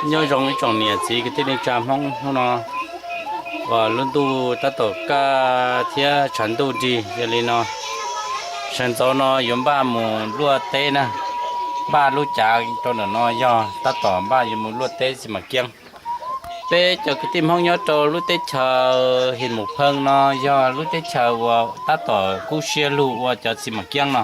Nyob zoo ib tsoom niam txiv kwv tij neej tsa Hmoob, hnub no uas lub ntuj tab tom kaj thiab tshav ntuj nrig, yog li no sawv ntxov no yuav npaj mus luaj teb na, npaj lub cav rau ntawm no yog tab tom npaj yuav mus luaj teb Xis Mas Kiab. Peb cov kwv tij Hmoob nyob rau lub teb chaws His Mus Pheej no yog lub teb chaws uas tab tom kub siab lug ua cov Xis Mas Kiab no.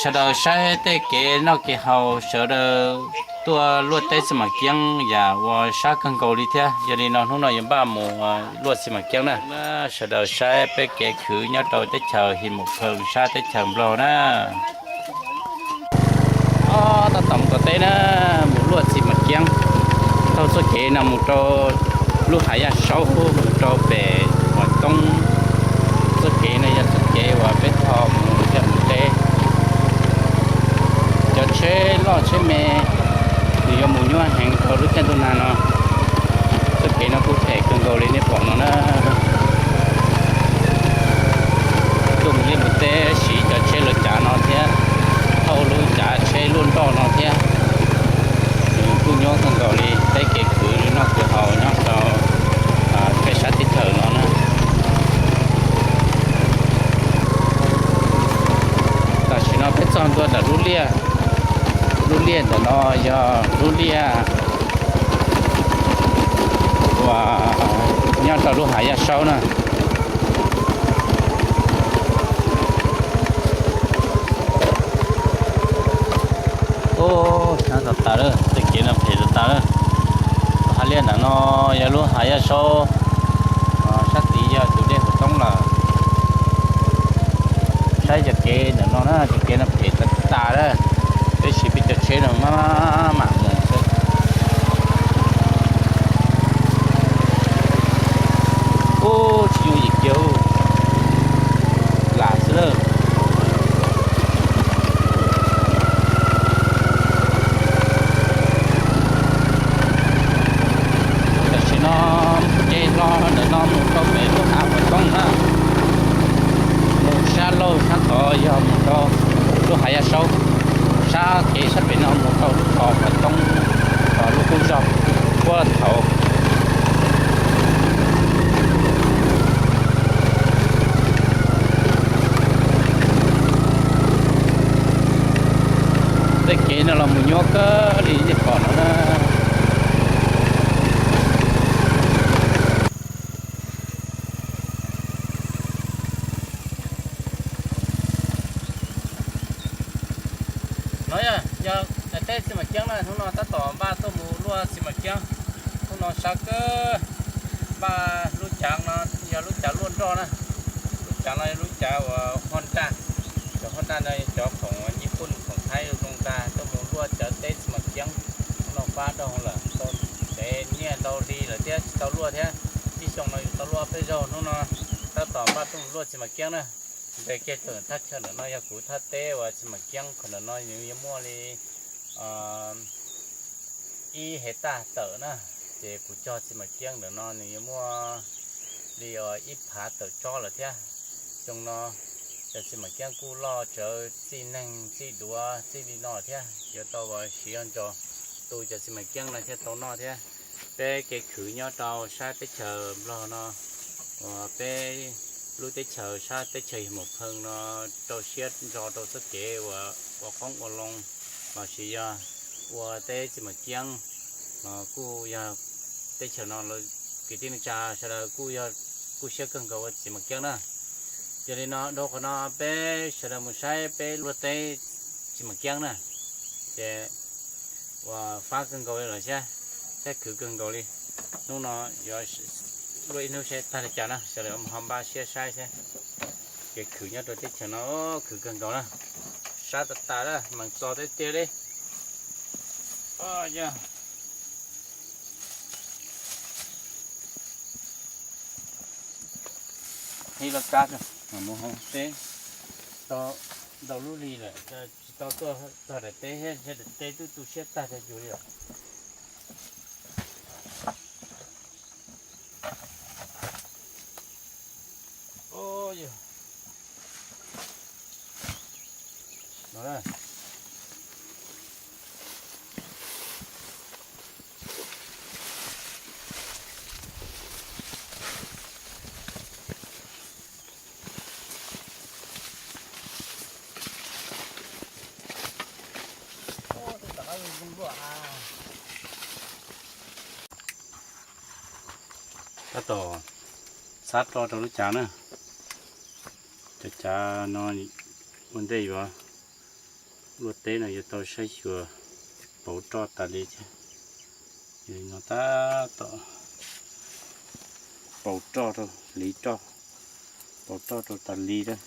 Sawv daws saib tej kev noj kev haus, sawv daws tuaj luaj teb Xis Mas Kiab yam uas sab kawg nkaus li thiab. Yog li no hnub no yuav npaj mus luaj Xis Mas Kiab na. Sawv daws saib peb kev khwv nyob rau teb chaws His Mus Pheej sab teb chaws Nplog na. Tab tom mus tom teb na, mus luaj Xis Mas Kiab. Taug txoj kev no mus rau lub Hav Yaj Saub, mus rau pem Huam Toob. Txoj kev no yog txoj kev uas peb tho mus coj mus teb. Cov tsheb loj tsheb me nws yuav mus nyuaj heev rau lub caij ntuj nag no. Txoj kev no kuj phem kawg nkaus li nej pom no na. Tuaj mus liaj mus teb siv cov tsheb luaj cav no thiab, thauj lub cav tsheb luaj nroj no thiab, nws kuj nyuaj kawg nkaus li peb kev khwv noj khwv haus nyob rau peb sab teb chaws no na. Tam sim no peb txog ntua ntawm lub liaj, lub liaj ntawm no yog lub liaj uas nyob rau lub Hav Yaj Saub na. Ub, sab tas tas lawm, tej kev no phem tas tas lawm. Hav liaj ntawm no yog lub Hav Yaj Saub, sab tid yog tus dej Huam Toob lawm. Saib cov kev ntawm no na, cov kev no phem tas tas lawm. Peb siv peb cov tsheb no maj mam mus xwb. Ub, tsis yooj yim kiag, lam xwb lawm. Tam sim no ces los ntawm no mus rau pem lub hav Huam Toob na, mus sab laug sab tod yog mus rau lub Hav Yaj Saub, sab kev sab pem no mus rau lub zos Huam Toob, lub qub zos puag thaum. Tej kev no los mus nyuaj kawg li nej pom no na. No yog, yog daim teb Xis Mas Kiab na, hnub no tab tom npaj tuaj mus luaj Xis Mas Kiab. Hnub no sab kawg, npaj lub cav no yog lub cav luaj nroj na. Lub cav no yog lub cav uas Honda, cov Honda no cov khoom Nyij Pooj khoom Thaib zoo ntag, tuaj mus luaj cov teb Xis Mas Kiab. Hnub no fab dhau lawm, tau ntev niaj ntau hli lawm thiab tsis tau luaj thiab. Ib xyoo no yus tau luaj peb zaug, hnub no tab tom npaj tuaj mus luaj Xis Mas Kiab na. Nres kiag rau thaj chaw ntawm no yog kuv thaj teb uas Xis Mas Kiab, qhov ntawm no nws yuav muaj li ib hej taj tawm na, ces kuv cog Xis Mas Kiab ntawm no nws yuav muaj li ib phav tawm tsob lawm thiab. Xyoo no cov Xis Mas Kiab kuj loj tsawv txij neeg txij duav txij li no thiab, yuav tau siv ntso tu cov Xis Mas Kiab no thiaj tau noj thiab. Peb kev khwv nyob rau sab teb chaws Nplog no, uas peb lub teb chaws sab teb chaws His Mus Pheej no rau siab ntso rau txoj kev uas ua qoob ua loo lossis yog ua teb Xis Mas Kiab los kuj yog teb chaws no kwv tij neej tsa sawv daws kuj yog kuj siab kawg nkaus ua Xis Mas Kiab na. Yog li no dhau qhov no peb sawv daws mus saib peb luaj teb Xis Mas Kiab na, ces uas fab kawg nkaus li lawm thiab, thiab khwv kawg nkaus li. Hnub no yuav luaj ib hnub saib tag li cas na, sawv daws ho npaj siab saib thiab. Kev khwv nyob rau teb chaws no khwv kawg nkaus na, sab tas tas na, mas txog tiag tiag li. Hib laj kab, mus hauv teb, tau ntau lub hli lawm, tsis tau tuaj txog daim teb thiab, daim teb twb tu siab tag tag cuag li lawm. Tab tom txhab roj rau lub cav na. Cov cav no ua ntej yuav luaj teb no yuav tau saib xyuas pauv roj tas li thiab. Yog li no tab tom pauv roj rau, hliv roj, pauv roj rau tas li lawm.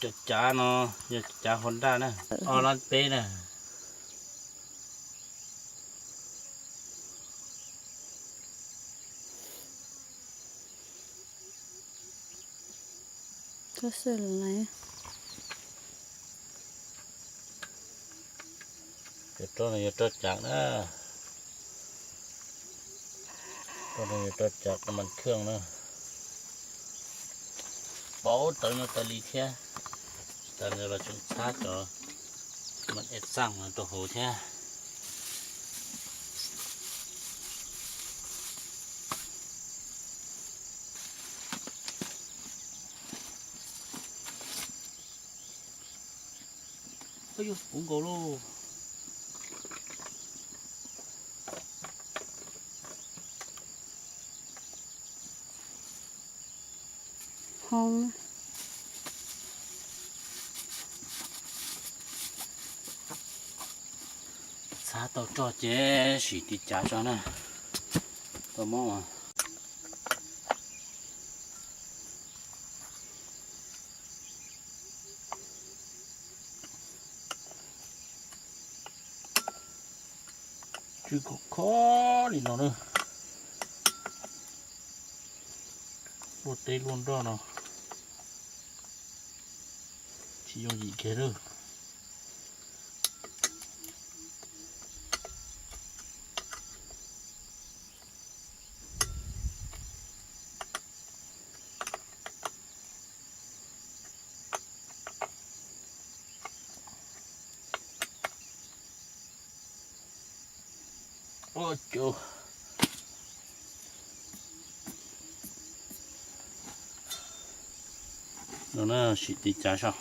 Cov cav no yog cav Honda na, ob lab peb na. Cov roj no yog roj cav na. Roj no yog roj cav kab mas khaj na. Pauv tawv no tas li thiab. Tsis tas li los tseem txhab cov mas ej txaj no rau hauv thiab. Puv nkaus lauj. Hoob. Txhab tau roj ces sim tiv cav tso na. Tau mob. Tsw kom kho li no na. Luaj teb luaj nroj no tsis yooj yim kiag lawm. No na, sim tiv cav so.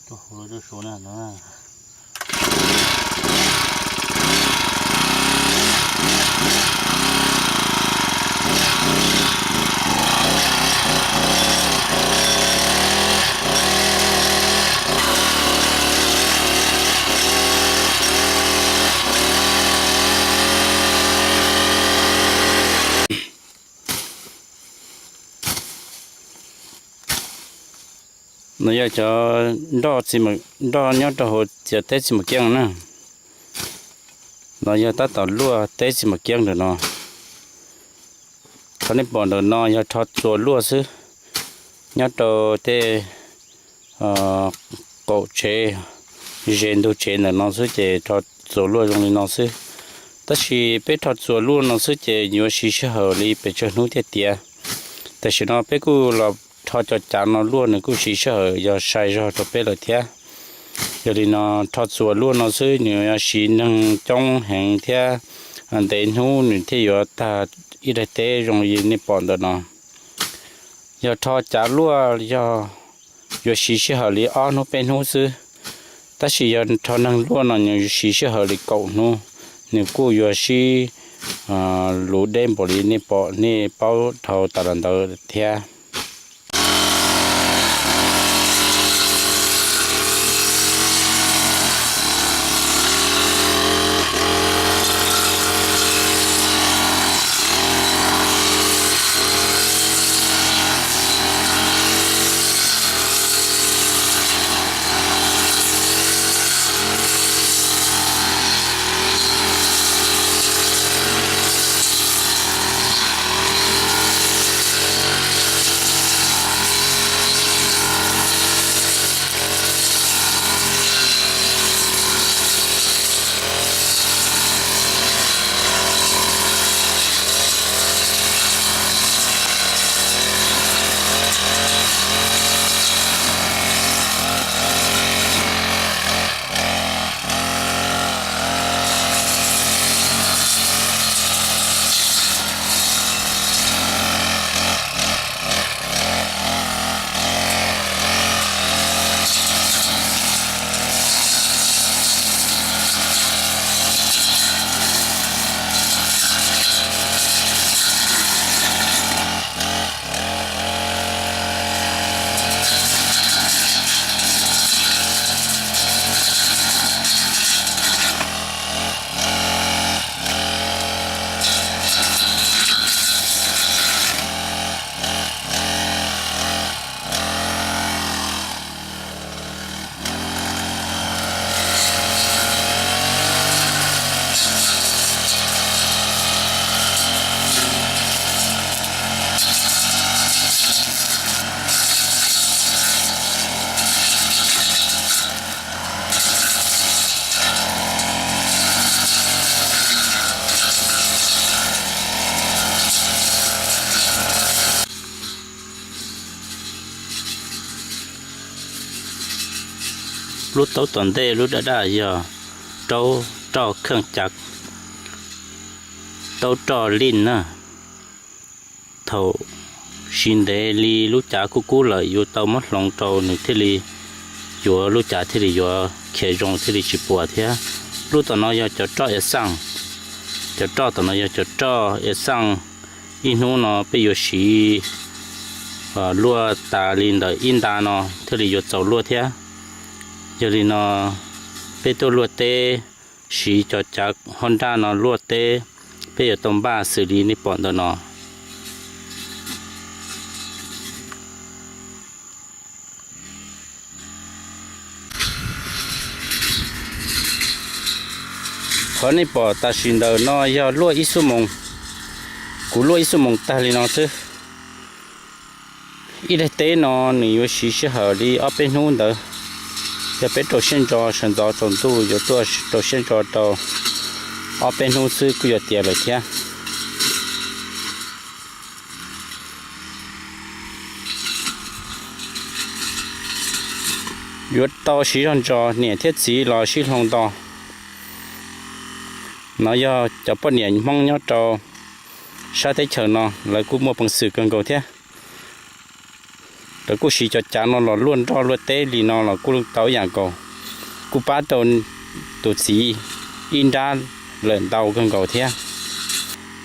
Rau hauv lawm rau saud na no. No yog cov nroj, nroj nyob rau hauv txiav teb txiv mam kiab na. No yog tab tom luaj teb txiv mam kiab ntawm no. Qhov nej pom ntawm no yog rho txuas luaj xwb, nyob rau tej qaum tsev, ze ntug tsev ntawm no xwb ces rho txuas luaj zoo li no xwb. Tab sis peb rho txuas luaj no xwb ces yuav siv sij hawm li pes tsawg hnub thiaj tiav. Tam sim no peb kuj los rho cov cav no luaj nws kuj siv sij hawm yog sai zog rau peb lawm thiab. Yog li no rho txuas luaj no xwb nws yuav siv neeg coob heev thiab ntev hnub nws thiaj yuav tag ib daim teb zoo li nej pom ntawm no. Yog rho cav luaj yog yuav siv sij hawm li ob hnub peb hnub xwb, tab sis yog rho neeg luaj no nws siv sij hawm li kaum hnub, nws kuj yuav sib luv deb npaum li nej pom nej paub dhau tas los ntawd thiab. Lub taub tom ntej lub daj daj yog taub roj kheej cav, taub roj lij na. Thaum siv ntev li lub cav kub kub lawm yuav tau muab hloov rau nws thiaj li yuav lub cav thiaj li yuav khiav zoo thiaj li tsis puas thiab. Lub tom no yog cov roj ev xaj, cov roj tom no yog cov roj ev xaj. Ib hnub no peb yuav siv luaj tas li ntawm ib nta no thiaj li yuav txaus luaj thiab. Yog li no peb tuaj luaj teb, siv cov cav hoj nraj no luaj teb, peb yuav tau npaj xws li nej pom ntawm no. Qhov nej pom tam sim ntawm no yog luaj ib xuab moos, kuv luaj ib xuab moos tag li no xwb. Ib daim teb no nws yuav siv sij hawm li ob peb hnub ntawd. Yog peb rau siab ntso sawv ntxov tsaus ntuj yuav tuaj rau siab ntso rau ob peb hnub xwb kuj yuav tiav lawm thiab. Yuav tau siv zog ntso, niam thiab txiv los sib hloov nto. No yog cov poj niam Hmoob nyob rau sab teb chaws no lawv kuj muaj peev xwm kawg nkaus thiab. Lawv kuj siv cov cav no los luaj nroj luaj teb li no los kuj tau ib yam nkaus, kuj pab tau tus txiv ib nrab lawm ntau kawg nkaus thiab.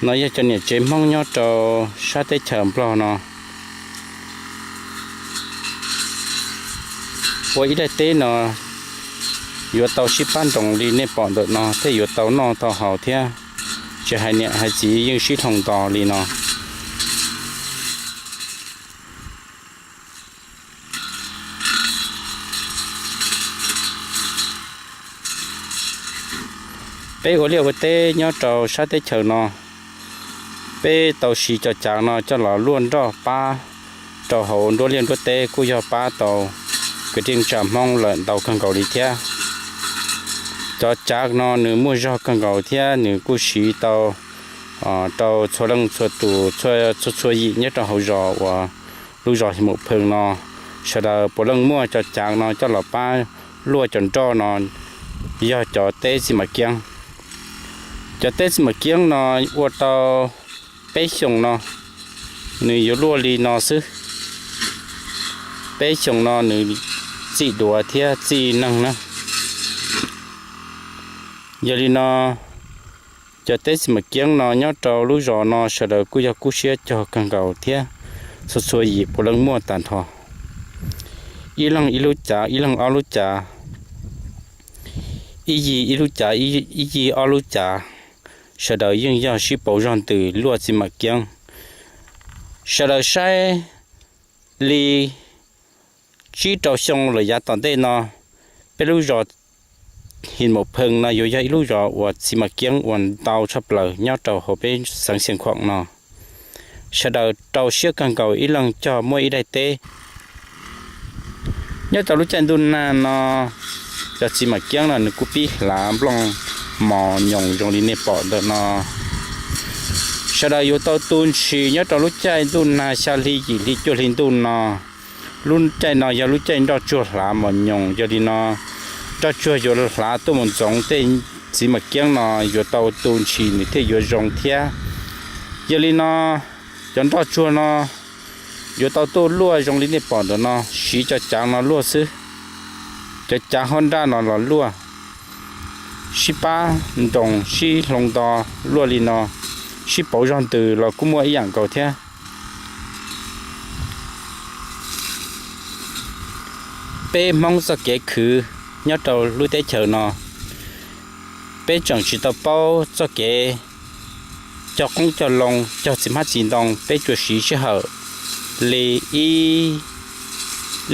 No yog cov niam tsev Hmoob nyob rau sab teb chaws Nplog no. Ua ib daim teb no yuav tau sib pab nroos li nej pom ntawm no thiaj yuav tau noj tau haus thiab, tsis hais niam hais txiv yeej sib hloov nto li no. Peb ua liaj ua teb nyob rau sab teb chaws no, peb tau siv cov cav no coj los luaj nroj pab rau hauv nruab liaj nruab teb kuj yog pab tau kwv tij neej tsa Hmoob lawm ntau kawg nkaus li thiab. Cov cav no nws muaj zog kawg nkaus thiab nws kuj siv tau rau txhua leej txhua tus, txhua txhua yim nyob rau hauv zos uas lub zos His Mus Pheej no, sawv daws puav leej muaj cov cav no coj los pab luaj cov nroj no, yog cov teb txiv mam kiab. Cov teb txiv mam kiab no ua tau peb xyoos no, nws yuav luaj li no xwb. Peb xyoos no nws txij duav thiab txij neeg na. Yog li no, cov teb txiv mam kiab no nyob rau lub zos no sawv daws kuj yog kub siab cog kawg nkaus thiab txhua txhua yim puav leej muaj tag nrho. Ib leeg ib lub cav, ib leeg ob lub cav, ib yig ib lub cav, ib yig ob lub cav, sawv daws yeej yog sib pauv zog ntws luaj txiv mam kiab. Sawv daws saib li tsib rau xyoo lawm yav tom ntej no, peb lub zos His Mus Pheej no yuav yog ib lub zos uas txiv mam kiab uas ntau tshaj plaws nyob rau hauv peb xeev Xiav Khuam no. Sawv daws rau siab kawg nkaus ib leeg cog muaj ib daim teb. Nyob rau lub caij ntuj nag no, cov txiv mam kiab no nws kuj pib hlav nplooj mos nyoos zoo li nej pom ntawm no. Sawv daws yuav tau tu ntshis nyob rau lub caij ntuj nag xya hli yim hli cuaj hli ntuj no. Lub caij no yog lub caij nroj tsuag hlav mos nyoos, yog li no nroj tsuag yuav hlav tuaj mus ntxoov tej txiv mam kiab no, yuav tau tu ntshis nws thiaj yuav zoo thiab. Yog li no cov nroj tsuag no yuav tau tuaj luaj zoo li nej pom ntawm no, siv cov cav no luaj xwb. Cov cav hoj nraj no los luaj, sib pab nroos sib hloov nto luaj li no, sib pauv zog ntws los kuj muaj ib yam nkaus thiab. Peb Hmoob txoj kev khwv nyob rau lub teb chaws no, peb tseem tsis tau paub txoj kev cog qoob cog loo, cog txiv hmab txiv ntoo, peb tsuas siv sij hawm li ib,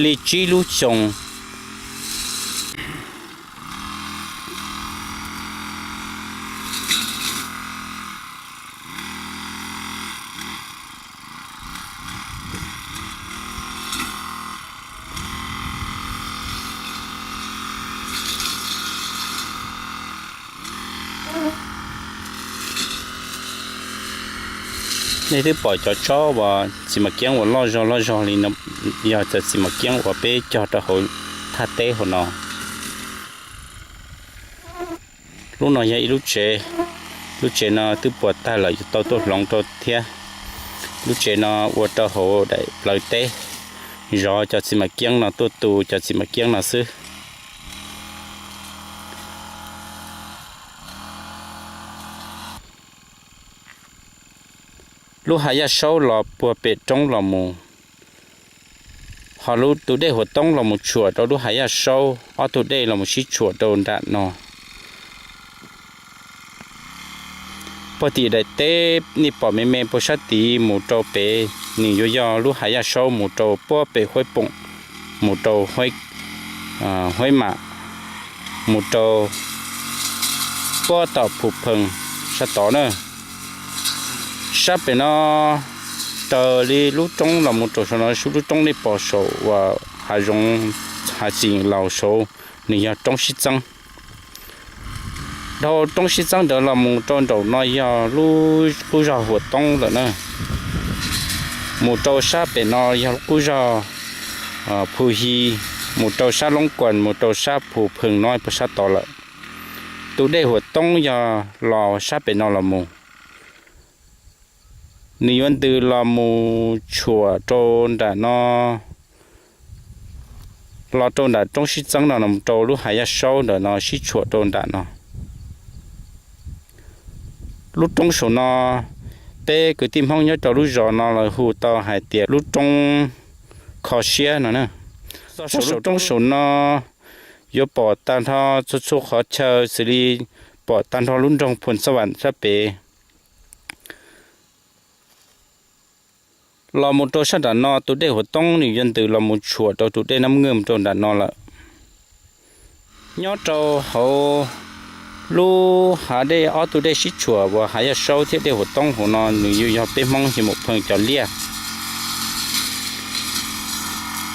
li tsib lub xyoo. Nej twb pom cov tsob uas txiv mam kiab uas loj zog loj zog li no, yog cov txiv mam kiab uas peb cog rau hauv thaj teb hauv no. Lub no yog ib lub tsev, lub tsev no twb puas tag lawm yuav tau tuaj hloov rau thiab. Lub tsev no ua rau hauv daim plawv teb, zov cov txiv mam kiab no tuaj tu cov txiv mam kiab no xwb. Lub hav yaj saub los puag pem roob los mus, ho lub tus dej Huam Toob los mus tshuam rau lub hav yaj saub, ob tug dej los mus sib tshuam rau nram no. Puag tim daim teb nej pom me me puag sab tid mus rau pem, nws yuav yog lub hav yaj saub mus rau puag pem Huaib Poom, mus rau Huaib Mam, mus rau puag tom Phu Pheej sab tod na. Sab pem no, raws li lub roob los mus rau saum no, lub roob nej pom saum uas hav zoov, hav xeem laus saud, nws yog roob sib txeeb. Dhau roob sib txeeb ntawd los mus rau nraum no yog lub qub zog Huam Toob lawm na. Mus rau sab pem no yog lub qub zog Phu Hi, mus rau sab Loob Kuas, mus rau sab Phu Pheej no puag sab tod lawm. Tus dej Huam Toob yog los sab pem no los mus, nws yuav ntws los mus tshuam rau nram no, los rau nram roob sib txeeb no, rau lub hav yaj saub ntawm no sib tshuam rau nram no. Lub roob saum no, peb kwv tij Hmoob nyob rau lub zos no lawv hu tau hais tias lub roob kho siab no na. Txog saum lub roob saum no yuav pom tag nrho txhua txhua qhov chaw xws li pom tag nrho lub nroog Phu Xab Vam sab pem. Los mus rau sab nram no tus dej Huam Toob nws yuav ntws los mus tshuam rau tus dej Nab Nkeej rau nram no lawm. Nyob rau hauv lub hav dej ob tug dej sib tshuam uas hav yaj saub thiab dej Huam Toob hauv no nws yuav yog peb Hmoob Hi Mum Pheej cov liaj.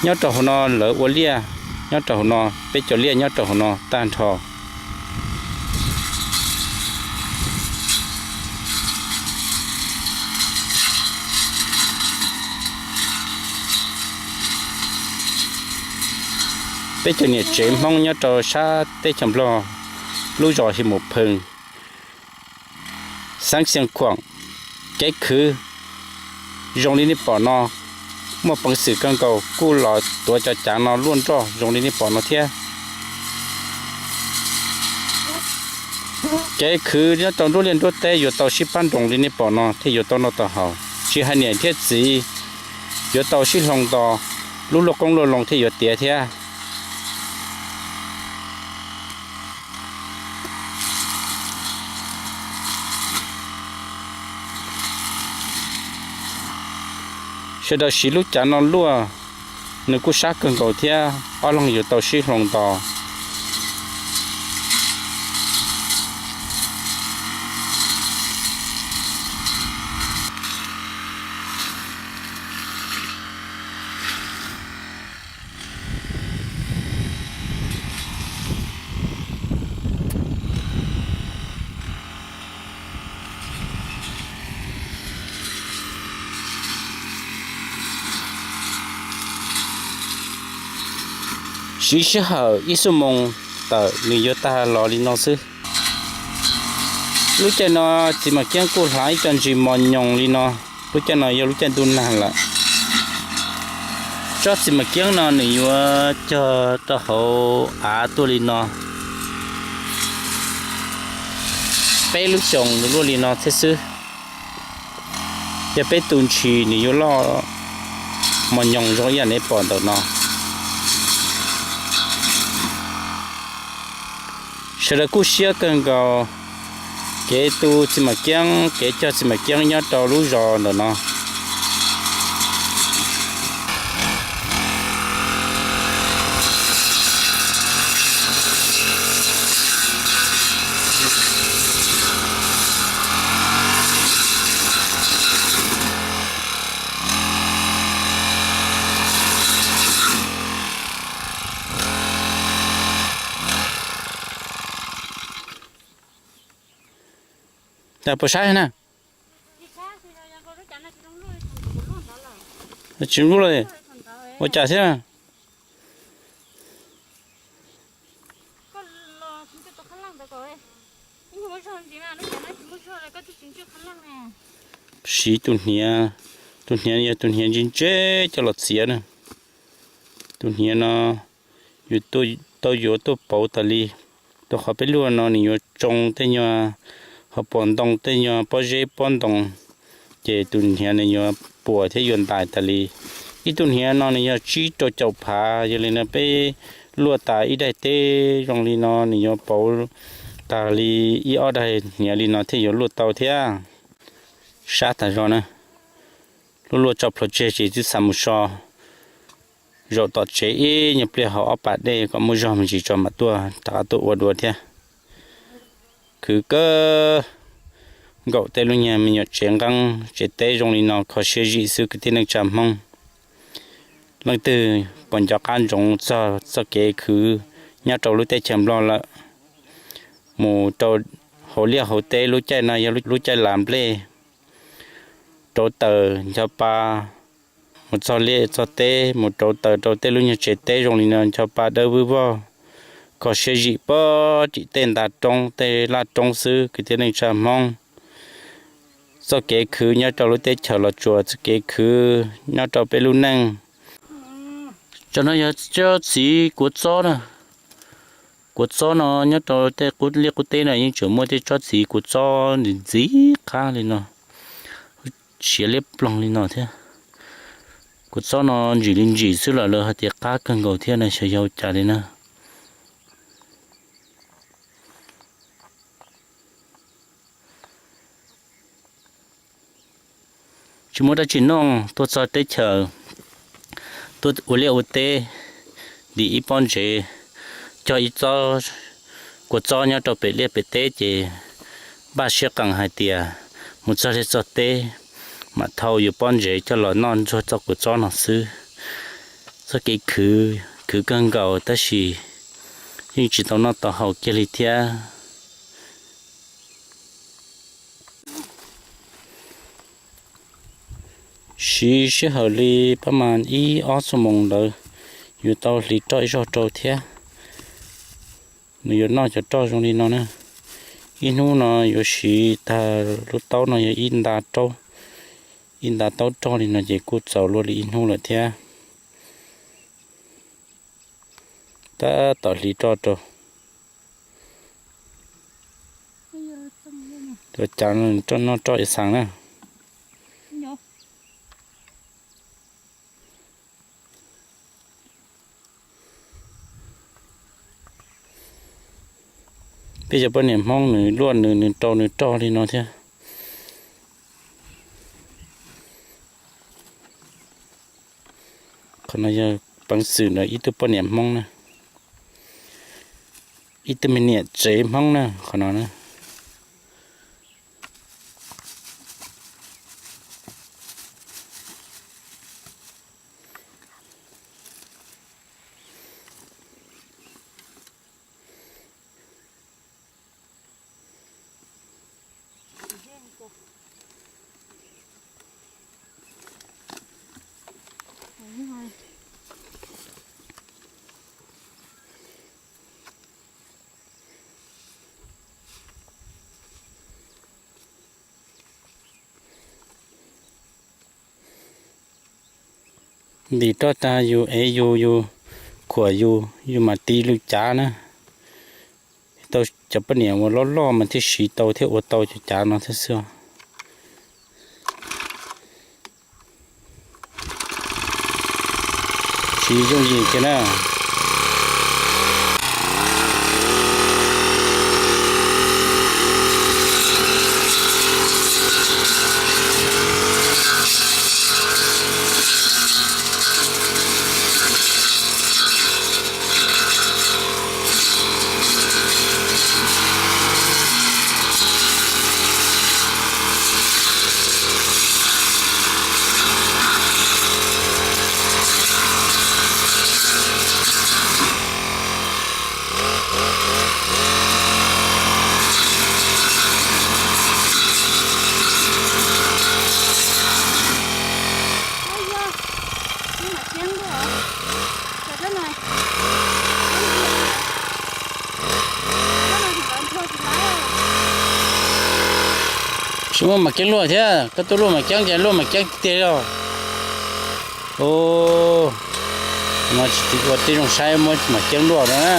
Nyob rau hauv no lawv ua liaj, nyob rau hauv no peb cov liaj nyob rau hauv no tag nrho. Peb cov niam tsev Hmoob nyob rau sab teb chaws Nplog, lub zos Hi Mum Pheej, xeev Xiav Khuam, kev khwv zoo li nej pom no, muaj peev xwm kawg nkaus kuj los tuav cov cav no luaj nroj zoo li nej pom no thiab. Kev khwv nyob rau nruab liaj nruab teb yuav tau sib pab nroos li nej pom no thiaj yuav tau noj tau haus, tsis hais niam thiab txiv yuav tau sib hloov nto, lub luaj qoob luaj loo thiaj yuav tiav thiab. Sawv daws siv lub cav no luaj, nws kuj sab kawg nkaus thiab ob leeg yuav tau sib hloov nto. Siv sij hawm ib xuab moos tawm nws yuav tag los li no xwb. Lub caij no txiv mam kiab kuj hlav ib co ntsis mos nyoos li no. Lub caij no yog lub caij ntuj nag lawm. Tsob txiv mam kiab no nws yuav cog rau hauv av tuaj li no, peb lub xyoos nws luaj li no thiab xwb. Yog peb tu ntshis nws yuav loj mos nyoos zoo ib yam nej pom ntawm no. Sawv daws kuj siab kawg nkaus kev tu txiv mam kiab, kev cog txiv mam kiab nyob rau lub zos ntawm no. Puas saib na? Tsis zoo lub, ua cas thiab? Siv tus hniav, tus hniav yog tus hniav ntse ntse coj los txiav na. Tus hniav no yus tau yuav tuaj pauv tas li, rau qhov peb luaj no nws yuav tsoo tej nyuag, ho pom ntoo tej nyuag pob zeb pob ntoo, ces tus hniav nws yuav puas thiab yuav ntais tas li. Ib tug hniav no nws yog tsib rau caum phav, yog li no peb luaj tas ib daim teb zoo li no nws yuav pauv tas li ib ob daim hniav li no thiaj yuav luaj tau thiab. Sab tas zog na, luaj luaj tso plhuav tseg ces twb xav mus so. Zaum tom tsev ib nyuag pliag haus ob pas dej kom muaj zog me ntsis tso mam tuaj rov qab tuaj ua dua thiab. Khwv kawg nkaus tej lub nyuag me nyuam tsev nqeeb tsev teb zoo li no kho siab zim xwb kwv tij neej tsa Hmoob. Leej twg puas nco qab ntsoov txog txoj kev khwv nyob rau lub teb chaws Nplog lawm, mus rau hauv liaj hauv teb, lub caij no yog lub caij lav nplej, rauv taws ncho pa, mus txog liaj txog teb mus rauv taws rau tej lub nyuag tsev teb zoo li no ncho pa dawb vwj vog, kho siab zim pob tim tej nta roob tej laj roob xwb kwv tij neej tsa Hmoob. Txoj kev khwv nyob rau lub teb chaws Los Tsuas, txoj kev khwv nyob rau peb lub neej. Cov no yog tsob txiv kuav txob na. Kuav txob no nyob rau tej liaj qub teb no yeej tseem muaj tej tsob txiv kuav txob ntxim ntxim qab li no, siav liab ploog li no thiab. Kuav txob no ntsim li ntsim xwb los lawv hais tias qab kawg nkaus thiab na, xyov yog ua cas li na. Tsis muaj dab tsi noj, tuaj txog teb chaws, tuaj ua liaj ua teb, ntim ib pob ntsev, cog ib tsob kuav txob nyob rau pem liaj pem teb ces npaj siab qees hais tias mus txog liaj txog teb mam thau yus pob ntsev coj los noj ntxuag txoj kuav txob no xwb. Txoj kev khwv, khwv kawg nkaus tab sis yeej tsis tau noj tau haus kiag li thiab. Siv sij hawm li pab mas ib ob xuab moos ntawd yuav tau hliv roj ib zaug rau thiab. Nws yuav noj cov roj zoo li no na. Ib hnub no yuav siv tag lub taub no yog ib nta taub, ib nta taub roj li no ces kuj txaus luaj li ib hnub lawm thiab. Tab tom hliv roj rau, rau cav noj roj ib xaas na. Peb cov poj niam Hmoob nws luaj nws, nws rau nws roj li no thiab. Qhov no yog peev xwm ntawm ib tug poj niam Hmoob na, ib tug me niam tsev Hmoob na, qhov no na. Ntim roj tag yus ev yus, yus khuam yus, yus mam tiv lwm cav na. Tau cov poj niam uas loj loj mas thiaj siv tau thiab ua tau cov cav no thiab xwb. Siv yooj yim kiag na. Muaj mas ceeb luaj thiab, koj tuaj luaj mas ceeb ces luaj mas ceeb tiag os. Ua tij zoo saib muab mas ceeb luaj no na.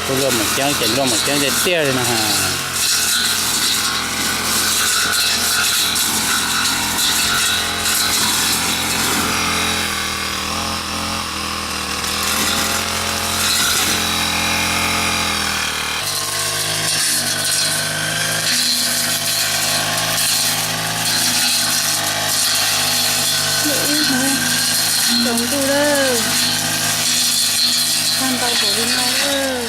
Tuaj luaj mas ceeb ces luaj mas ceeb tiag tiag li no. Ib hnub tsaus ntuj lawm, tag ntau npaum li no lawm.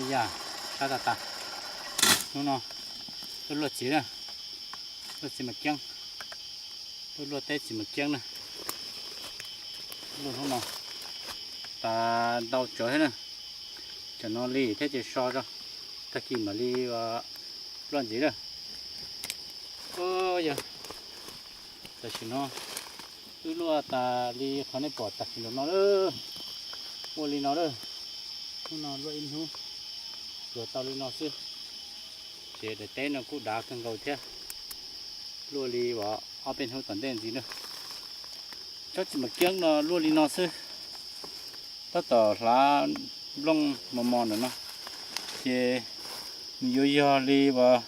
Yam, sab tas tas. Hnub no tuaj luaj txiv na, luaj txiv mas ceeb, tuaj luaj teb txiv mas ceeb na. Luaj hnub no tas ntau tsawv thiab na. Tsam no li thiab ces so tso, tag kis mam li luaj ntxiv na. Yog tam sim no wb luaj tas li qhov nej pom tam sim no lawm, ua li no lawm. Hnub no luaj ib hnub, luaj tau li no xwb. Ces daim teb no kuj dav kawg nkaus thiab, luaj li ob peb hnub tom ntej ntxiv na. Tsob txiv mas ceeb no luaj li no xwb. Tab tom hlav nplooj mos mos ntawm no, ces nws yuav yog li uas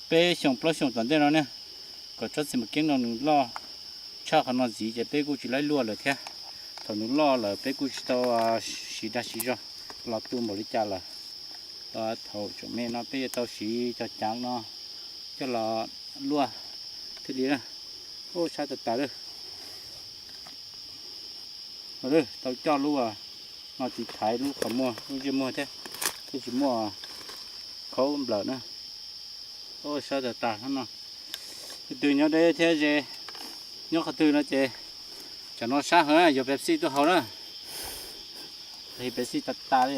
peb xyoo plaub xyoo tom ntej no ne, kom tsob txiv mas ceeb no nws loj tshaj qhov no ntxiv ces peb kuj tsis laib luaj lawm thiab. Thaum nws loj lawm peb kuj tsis tau siv dag siv zog los tu npaum li cas lawm. Thaum tseem me no peb yuav tau siv cov cav no coj los luaj thiaj li. Ub, sab tas tas lawm. Tau coj lub no tiv thaiv lub qhov muag lub ntsej muag thiab, thiaj tsis muaj Khaub nplawm na. Sab tas tas no. Leej twg nyob deb thiab ze, nyob qhov twg no ces tsam no sab heev, yuav Pepsi tuaj haus na. Li Pepsi tas tas li,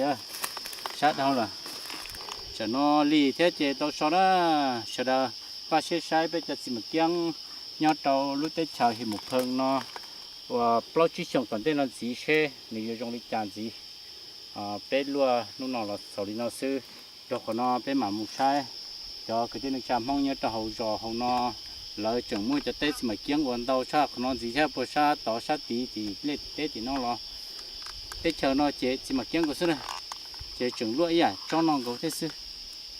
sab dhau lawm. Tsam no lig thiab ces tau so na. Sawv daws npaj siab saib peb cov txiv mam kiab nyob rau lub teb chaws Him Mus Pheej no uas plaub tsib xyoos tom ntej no ntxiv seb nws yuav zoo li cas ntxiv. Peb luaj hnub no los xaus li no xwb. Rau qhov no peb mam mus saib cov kwv tij neej tsa Hmoob nyob rau hauv zos hauv no, lawv tseem muaj cov teb txiv mam kiab ua ntau sab qhov no ntxiv thiab puas sab tod sab tid tim liaj tim teb tim no los. Teb chaws no ces txiv mam kiab nkaus xwb na, ces tseem luaj ib yam tsob no nkaus thiab xwb.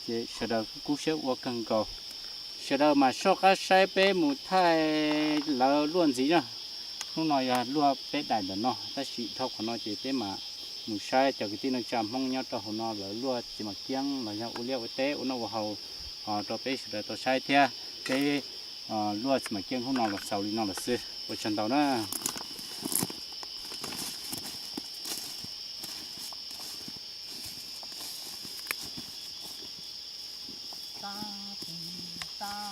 Ces sawv daws kub siab ua kawg nkaus. Sawv daws mam soj qab saib peb mus thaij lawv luaj ntxiv na. Hnub no yog luaj peb daim ntawm no tab sis dhau qhov no ces peb mam mus saib cov kwv tij neej tsa Hmoob nyob rau hauv no lawv luaj txiv mam kiab los yog ua liaj ua teb ua noj ua haus rau peb sawv daws tau saib thiab. Peb luaj txiv mam kiab hnub no los xaus li no lawm xwb, ua tsaug ntau na.